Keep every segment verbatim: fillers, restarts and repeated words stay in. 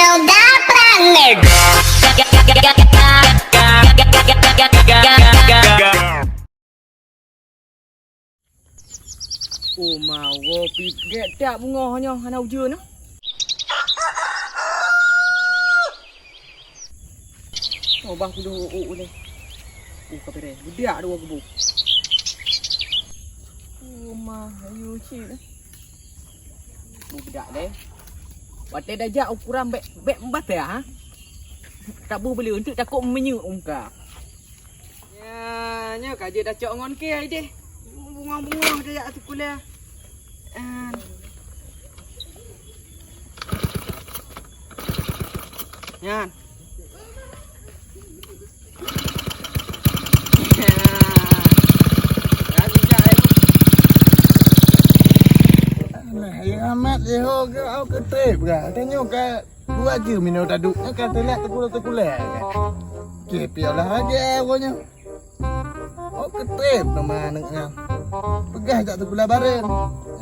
Soda Planet. Oh, ma, woe, pi-, gét that beungoh nyoe hana ujeuen, ah. Oh, bah kudoh u-, u-, uleh. Oh, ka beureh. Beudak dua kubu. Oh, ma, ayo cit. Beudak deh. Watèe tajak ukuran bèk, bèk meubatèe, ha? Taboh beuleuen teuk takot meunyeuk muka. Nya, nyoe ka jeuet tacok ngon kèe ai deh. Bungong-bungong tajak sikula. Ah. Nyan. Nah, ya amat, ya ho, ke, au ke trip ke? Tanyoe ka dua jeuem inoe taduek, ka teulat teukulai-teukulai ke? Ke pi olahraga awaknyoe. Oh, ke trip nama aneuk nyan. Peugah jak sikula bareng.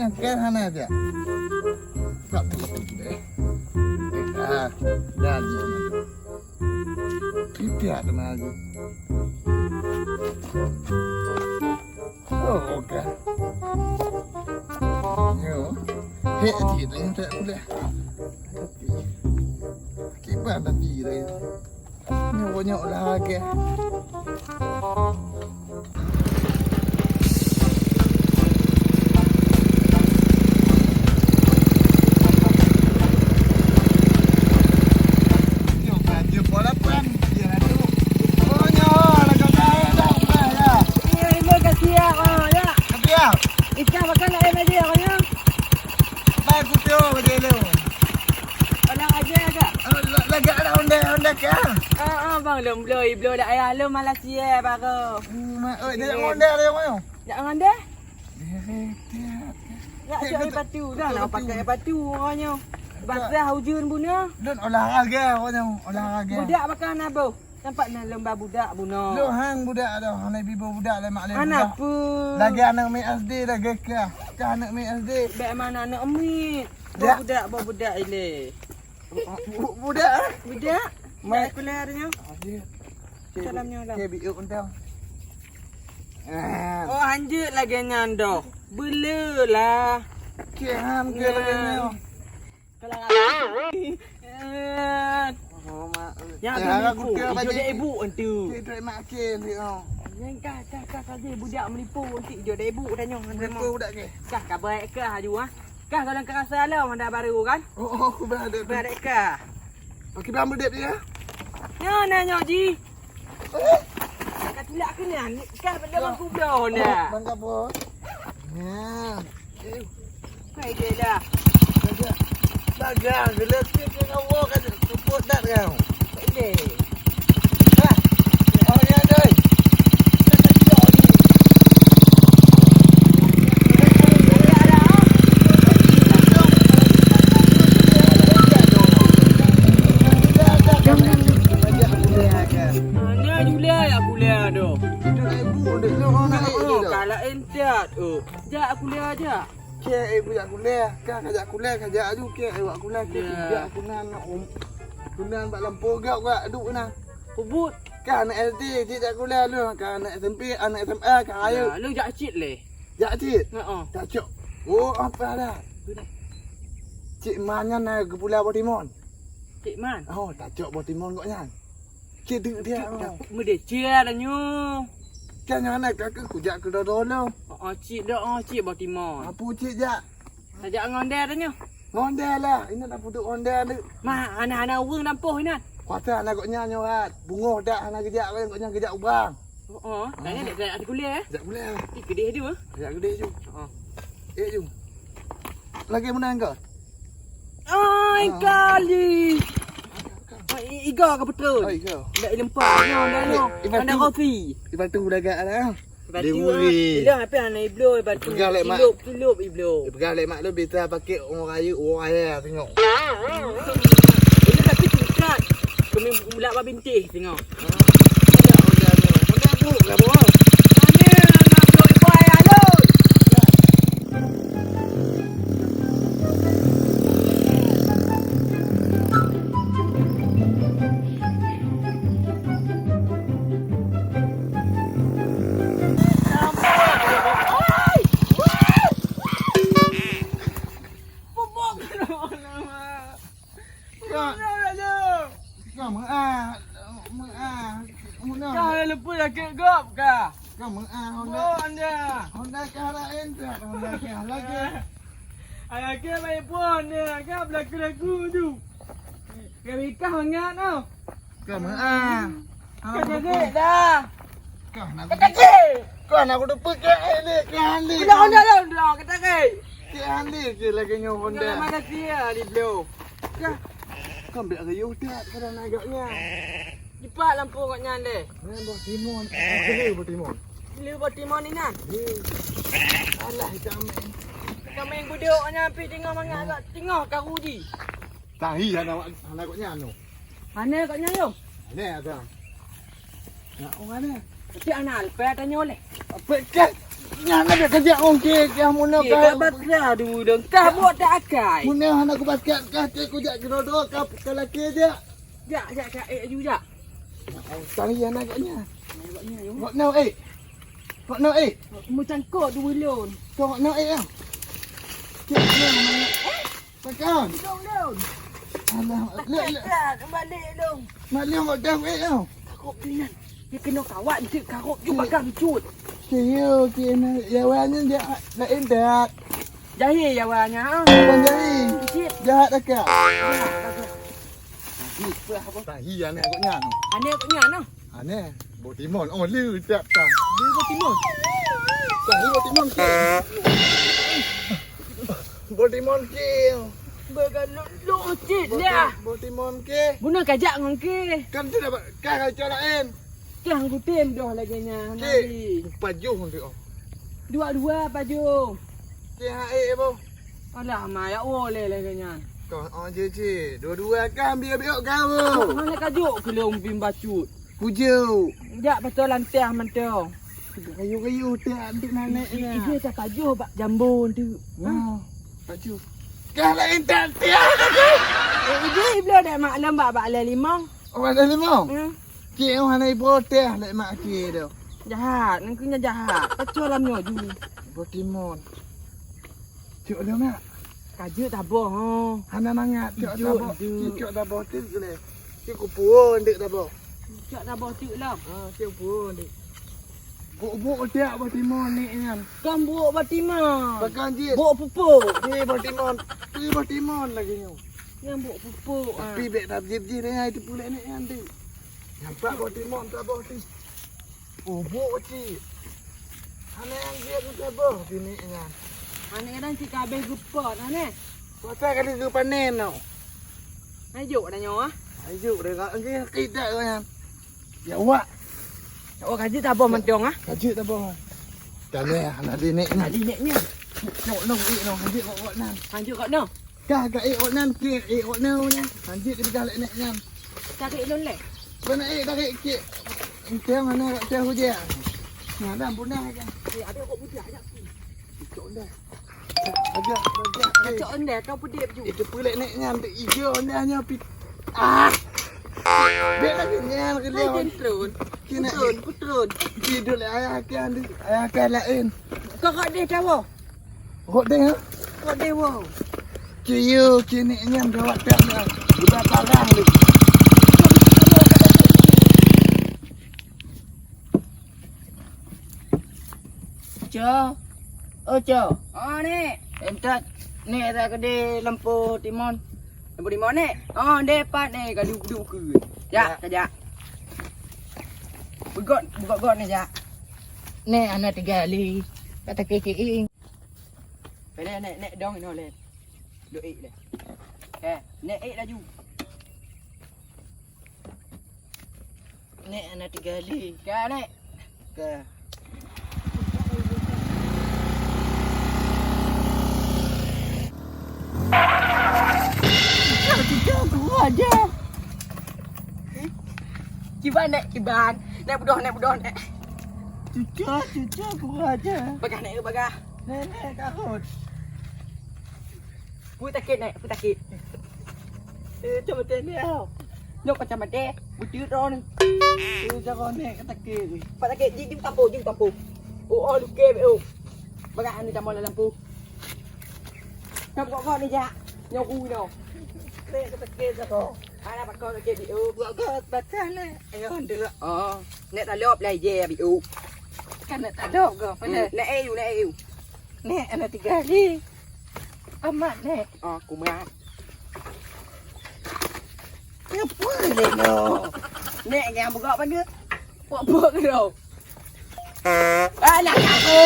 Nyan kan hana jak. Tak trip deh. Ah, dah. Tidak teuma lagi. Oh, oke. Nyoe. Hek cit, nyoe tak boleh. Kiban tapi dah. Nyoe, nyoe lah, oke. Ikan makan air aja, ya. Bai kupiah aja lu. Orang aja agak. Oh, la-, lagak ada ondeh-ondeh ke? Ah, ah, bang, lom bloe, bloe daerah lom Malaysia baru. Hmm, ma-, oh, dia ondeh ada yang mana? Nak ngan deh? Nak cari batu dah, nak pakai batu orangnya. Basah hujan bunoe. Dan olahraga orangnya, olahraga. Budak makan apa? Nampak na lom ba budak bunoe. Lom hang budak dah, hana ibi budak lé mak lé. Anak budak. Lagi anak mi S D lagi kah. Kah anak mi S D. Bek mana anak mi? Ya. Budak, budak ile. Bu-, bu-, budak, eh? Budak? Mak. Dah kuliah dah nyoe. Salamnya lah. Ke biuk entah. Ah. Oh, hanjeuet lagèe nyan doh. Bela lah. Ke ham ke lagèe nyan. Kalau aku. Oh, mak. Ya, aku ke ibu entu. Ke trek mak ke ni, oh. Yang kah, kah, kah, kah, budak menipu entu jodai ibu dah nyoe. Menipu budak ke? Kah, kabar kah aju, ah? Kah, kalau kau rasa lah, Honda baru kan? Oh, oh, aku berada tu. Berada kah? Pakai bambu dek dia? Nyoe, nyoe, nyoe, Ji. Eh? Ka tulak keunan, kah benda bangku bloe Honda. Oh, bangka bos. Nah. Eh. Kai dia dah. Baga. Baga, geuleuh sikit ke kawo ka teupot dat kau. Kai dia. Dah. Oh, ya, doi. Hana Julia ya kuliah tu. Itu ibu dek lu, oh, nak ibu tu. Kalau entat, oh. Jak kuliah jak. Kek ibu jak kuliah, kah kajak kuliah, kajak aju kek ibu jak kuliah, kek jak kunan, um, kunan bak lampôh gak, gak duk na. Ubut. Kah anak S D, cik jak kuliah lu, kah anak S M P, anak S M A, kah ayu. Ya, lu jak cit leh. Jak cit? Heeh. Tacok. Oh, apa dah? Cik Man nyan na geupula boh timon. Cik Man? Oh, tacok boh timon gok nyan. Cik deuk dia. Cik, oh. Takut meudeh cik dah nyoe. Kan nyan na ka keu kujak keu dodo lo. Oh, cik dah, oh, cik boh timon. Apa cik jak? Tajak ngon deh dah nyoe. Ngon deh lah. Ini dah puduk ngon deh tu. Ma, hana-hana ureueng lampoh inan. Kuasa anak gok nyan nyoe hat. Bungoh dak hana geujak, gok nyan geujak ubang. Oh, oh. Tanya dek, dek, dek kuliah, eh? Jak kuliah. Ih, keudeh ju, eh? Jak keudeh ju. Oh. Eh, ju. Lagi menang kau? Ai, ah. Kali. Ai, i-, iga ke betul? Ai, iga. Dak ilempa. Nyoe, nyoe, nyoe. Iban tu. Anda kopi. Iban tu dah gak dah. Iban tu, ah. Ilang apa anak iblo, iban tu. Pegang lek mak. Tilup, tilup iblo. Pegang lek mak lu, bita pakai orang raya, orang raya tengok. Ini tapi tingkat. Kami ulak babintih tengok. Ka. Ka meu'ah, meu'ah. Meu'ah. Ka lheuh leupah sakét gob ka. Ka meu'ah Honda. Oh, Honda. Honda ka laén dak, Honda ka lagèe. Lagèe main phôn dia, ka belaku-laku tu. Ka bikah mangat tu. Ka meu'ah. Ka jadek dah. Ka na Ka jadek. Ka na kuteupeu ka lé, ka lé. Udah, udah, udah, udah, ka jadek. Ka lé ke lagèe nyoe Honda. Udah mana dia di bloe. Ka. Ka ambil rayu dak, ka na agaknya. Dipat lampu agaknya deh. Nah, boh timun. Kena boh timun. Kena boh timun ni nah. Alah, jamé. Kami budok nya pi tengah mangat agak tengah karu ji. Tahi hana, hana agaknya anu. Hana agaknya yo. Hana ada. Nak orang mana? Tapi anak alpa tanya oleh. Apa ke? Nyan ada kerja ongke ke muna Kita ka. Bakra dulu dong. Kah buat tak akai. Muna hana ku basket ka ke ku jak gerodo ka ke laki je. Jak, jak, jak, eh, you jak. Tang iya nak agaknya. Agaknya, you. Kok no eh. Kok no eh. Mu cangkok dua lon. Kok no eh ah. Cek no. Takkan. Dong, dong. Alah, lek, lek. Takkan, balik dong. Mak Liong kok dah weh tau. Takut dia. Dia kena kawat, dia karok, dia bakar cut. Kira, kira, ya, awalnya dia lain dah. Jahil ya, awalnya, ha? Bukan jahil. Kecil. Jahat dah, Kak. Jahat dah, Kak. Tahi, apa? Tahi, aneh agaknya, no. Aneh agaknya, no. Aneh. Boh timun. Oh, le, tak, tak. Le boh timun. Tahi boh timun, Kak. Boh timun, Kak. Boh timun, Kak. Guna kajak ngon ke. Kan tu dapat, kan kacau lain. Kang kutem doh lagèe nyan. Cik, pajoh nanti, oh. Dua-dua pajoh. Cik, hai, eh, boh. Alah, ma, ya, oh, leh lagèe nyan. Kau, oh, cik, cik. Dua-dua kan biar-biar kau. Mana kajuk ke lom bim bacut? Kujuk. Jak betul lantah mantong. Kayu-kayu tak antik nanek nya. Ije tak pajoh bak jambon tu. Wah, pajoh. Kah lain tak tiap. Eh, ije iblo dak maklum bak, bak leh limong. Oh, ada limong? Hmm. Cik, oh, hana iprotes lek mak cik tu. Jahat, nangkeunya jahat. Pacok lam nyoe ju. Boh timun. Cok dah mak. Kajut taboh, ho. Hana mangat, cok taboh. Cok taboh tu leh. Cok kupuo ndek taboh. Cok taboh tu lah. Ha, cok puo ndek. Buk-buk tiap boh timun ni nyan. Kan buk boh timun. Bukan jit. Buk pupuk. Ni boh timun. Ni boh timun lagi nyoe. Nyang buk pupuk. Tapi bek dah jit-jit ni, itu pulek ni nyan tu. Nampak boh timun, taboh tu. Ubuk cit. Hana nyang jeuet meusaboh binéh nyan. Aneuk nyan cit ka habéh geupot, hana? Pasai kali geupanen nyoe. Hai jok dah nyoe, ah. Hai jok dah, enggak, enggak, tidak kau nyan. Ya, wak. Ya, wak, ka jeuet taboh mantong, ah. Ka jeuet taboh. Tanya, hana di nek nyan. Hana di nek nyan. Nok, nok, nok, ka jeuet wak, wak nan. Ka jeuet kat nyoe. Kah ka ék ot nan, kek ék ot nyoe nyan. Hanjeuet keu teuka lé nèk nyan. Tarék lôn lé. Beuna ék tarék kek. Enteng mana kat teh hujan. Nah, dah punah kan. Eh, ada kok putih aja. Cok dah. Aja, aja. Cok dah, kau putih baju. Itu pulek nèk nyan, tu ijo dah nyoe pit. Ah. Dia lagi nyan ke dia. Turun. Kena turun, turun. Tidur lé ayah kan, ayah kan lain. Kau kat dia tahu. Rot deh, ha? Rot deh, wow. Ciyo, kini nyan gawat dak dah. Udah parang ni. Co. Oh, co. Oh, ni. Entat. Ni ada gede lampu timon. Lampu timon ni. Oh, depan ni. Kadu duduk ke. Jak, ya. Kajak. Begot, begot-got ni, jak. Ni, anak tiga kali. Kata kiki. Pele nek, nek dong inoe le. Dok ék le. Eh, nek ék laju. Nek ana tiga kali. Ka nek. Ka. Tiga gua aja. Kiban nek, kiban. Nek budoh, nek budoh nek. Cucuk, cucuk gua aja. Bagah nek, bagah. Nenek karut. Pui takit nek, pui takit. Eh, cuma teh ni tau. Nyok macam mati, betul ron. Eh, jangan nek takit. Pak takit, jing, jing tampu, jing tampu. Oh, oh, luke, oh. Bagak anu tampu dalam pu. Nyok kok kok ni jak. Nyok ku no. Pek ke pekik ke ko? Alah, pakon pekik biu. Buat ke patah le. Ayo, ndelok. Oh, nak talop lah ije biu. Kan nak talop ke? Mana? Hmm, nak ayu, nak ayu. Nek, anak tiga hari. Amat, Nek. Oh, kumat. Apa ni, no? Nek, jangan bugak pada. Pok-pok ke tau? Alah, aku.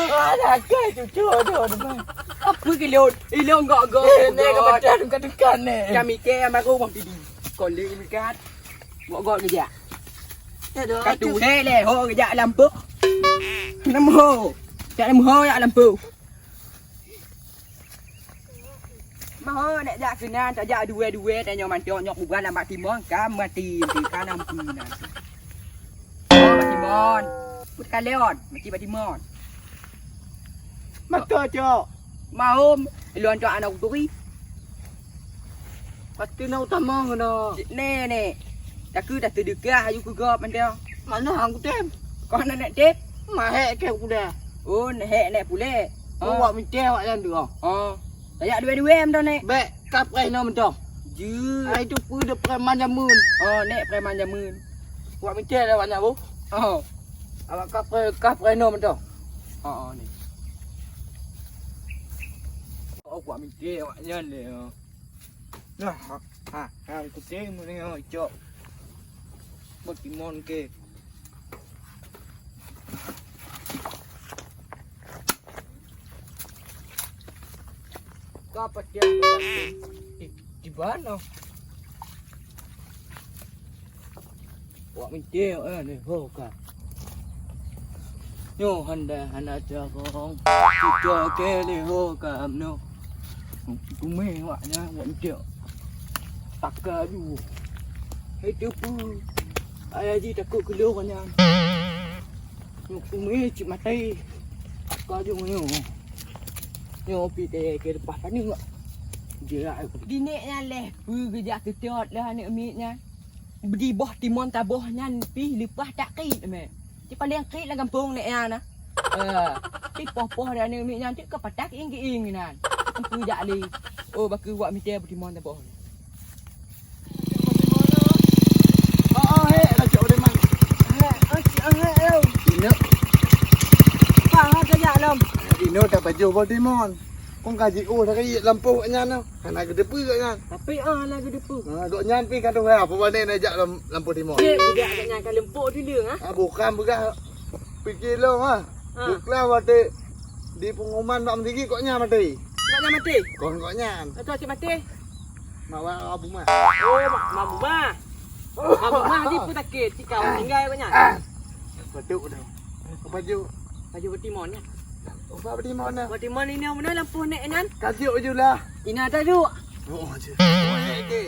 Alah, kai cucu tu, teman. Apa ke lon? Ilong gok-gok. Eh, Nek, ke badan dekat-dekat, Nek. Kami ke yang baru, Bang Pidi. Kau le dekat. Gok-gok kejak. Ya, doh. Katu he le, ho kejak lampu. Nama ho? Cak nama ho ya lampu. Maho nak jak keunan, tajak dua-dua, tanyoe mantong nyok bukan lam bak timon, ka mati, mati ka nampu nan. Oh, bak timon. Put kaleon, mati bak timon. Mata cok. Mahom, ilon cok anak kuturi. Pasti na utama kena. Cik ne, ne. Takeu dah teudeukah ayu keu gob mantong. Mana hang kutem? Kau nak nak tip? Mahek ke kuda. Oh, nehek nek pulek. Oh. Wak mite awak nyan tu. Oh. Tajak dua-dua mantong, Nek. Bek, kap rai na mantong. Jeuet. Ai tu pu de preman jameun. Oh, Nek preman jameun. Wak mite dah awak nyan bu. Oh. Awak kap rai, kap rai na mantong. Oh, oh, Nek. Oh, wak mite awak nyan le. Nah, ha, ha, ha, kutem ni cok. Buat timon ke. Ka pati aku di, di mana? Wak minta, eh, ni, ho ka. Nyoe hana, hana cakong. Kita ke ni, ho ka, am, no. Kumeh wak nya, wak minta. Taka ju. Hai tu pu. Ayah ji takut keluar nyan. Nyoe kumeh cik matai. Ka ju nyoe. Nyoe pi te ke lepas paneuk. Jerak. Di nek nyan leh, peue geujak teutot leh aneuk miet nyan. Di boh timon taboh nyan pih leupah tak krit meh. Cit paleng krit lam gampông nek nyan na. Eh, cit poh-poh di aneuk miet nyan cit ka patah kieng-kieng nan. Peue jak lé. Oh, bak keuh wak mite boh timon taboh. Oh, oh, hek, lacok udah mang. Hek, oh, cik, oh, hek, oh. Dino. Pak, ha, kajak lom. Dino dah baju boh timon. Kong kaji, oh, dah kaji lampu kat nyan tu. Hana geudepu kat nyan. Tapi, ah, hana geudepu. Ha, gok nyan pi ka tu, ha, apa bani nak jak lam, lampu timon. Cik, budak kat nyan ka lempok tu dia, ha? Ah, bukan peugah. Pikir lom, ha. Ha. Bukan waktu di pengumuman bak mendigi kok nyan mati. Kok nyan mati? Kon kok nyan. Atau cik mati? Mak wa Abu Mah. Oh, mak, mak Abu Mah. Mak Abu Mah di pun sakit, cik kau tinggal kat nyan. Batuk dah. Baju. Baju betimon ya. Ubah betimon dah. Betimon ini mana lampu nek nyan? Tajuk je lah. Ina tajuk. Oh, je. Oh, nek ke.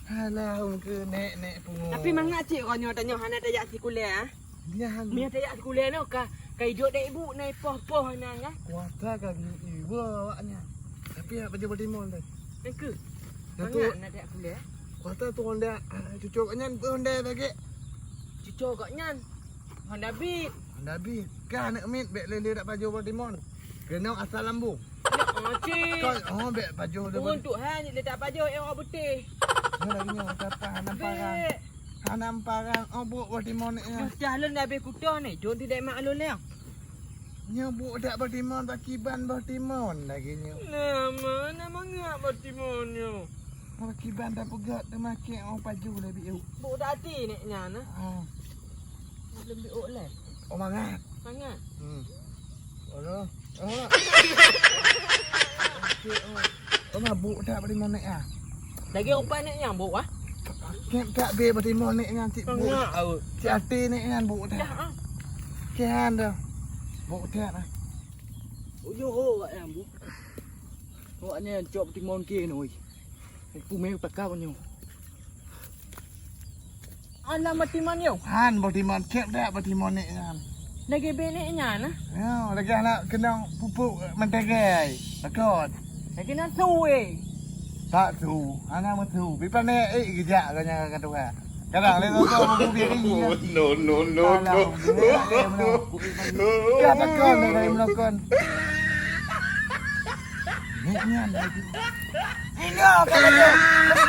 Alah, muka nek, nek pungo. Tapi mangat cik kau nyoe tanyoe hana tajak sikuliah, ah. Nyan. Mia tajak sikuliah nyoe ka, ka idok dek ibu na ipoh-poh nyan, kan? Kuasa ka ibu awaknya. Tapi nak baju betimon dah. Nengke. Datuk. Mangat nak tajak sikuliah. Kuasa tu Honda, ah, cucok nyan pun Honda lagi. Cucok kok nyan. Honda Beat. Honda Beat. Ka aneuk miet bek lé-lé dak pajoh boh timon. Keunoe asal lambung. Ya, oh, cik. Kon, oh, bek pajoh dah. Untuk han, dia tak pajoh, eh, orang putih. Nyoe lagi nyoe, kata hana parang. Bek. Hana parang, oh, buk boh timon ni, ya. Dah lôn dah habéh kutoh ni, jom tidak mak lôn ni. Nyoe buk dak boh timon, pakiban boh timon lagi nyoe. Nama, nama ngak boh timon nyoe? Pakiban dah peugah teumakek, oh, pajoh dah biuk. Buk dak hati nek nyan, ah. Ah. Leumbik ôk lé. Oh, mangat. Mangat. Hmm. Alah. Oh. Okey, oh. Oh, mabuk tak beri monek ah? Lagi upan nek nyang buk ah? Kek tak be beri monek nyan cik buk. Mangat awak. Cik ati nek nyan buk tak. Dah ah. Kian dah. Buk tak ah. Ujoh ho wak nyang buk. Wak nyang cok timon ke noi. Aku meh takau nyoe. Anak boh timon nyoe? Han boh timon, kep dak boh timon nek nyan. Lagi be nek nyan, ah? Ya, lagi anak kenang pupuk mentega ai. Takut. Lagi nyan su, eh. Tak su, anak meusu. Bi panek, eh, gejak kau nyan kata Tuhan. Kadang lé kau buku diri. No, no, no, no. Alah, no. Kau takut dari menokon. Nek nyan lagi. Ingat kau.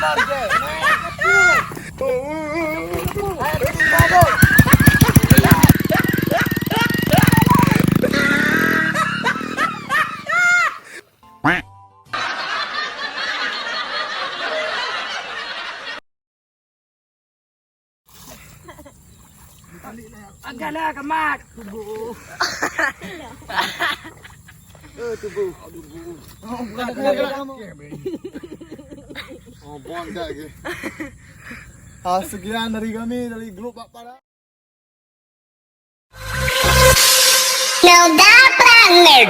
Agaklah kamat. Eh, tubuh. Oh, bon dah ke. Ah, sekian dari kami, dari grup Bak Para. Noda Planet.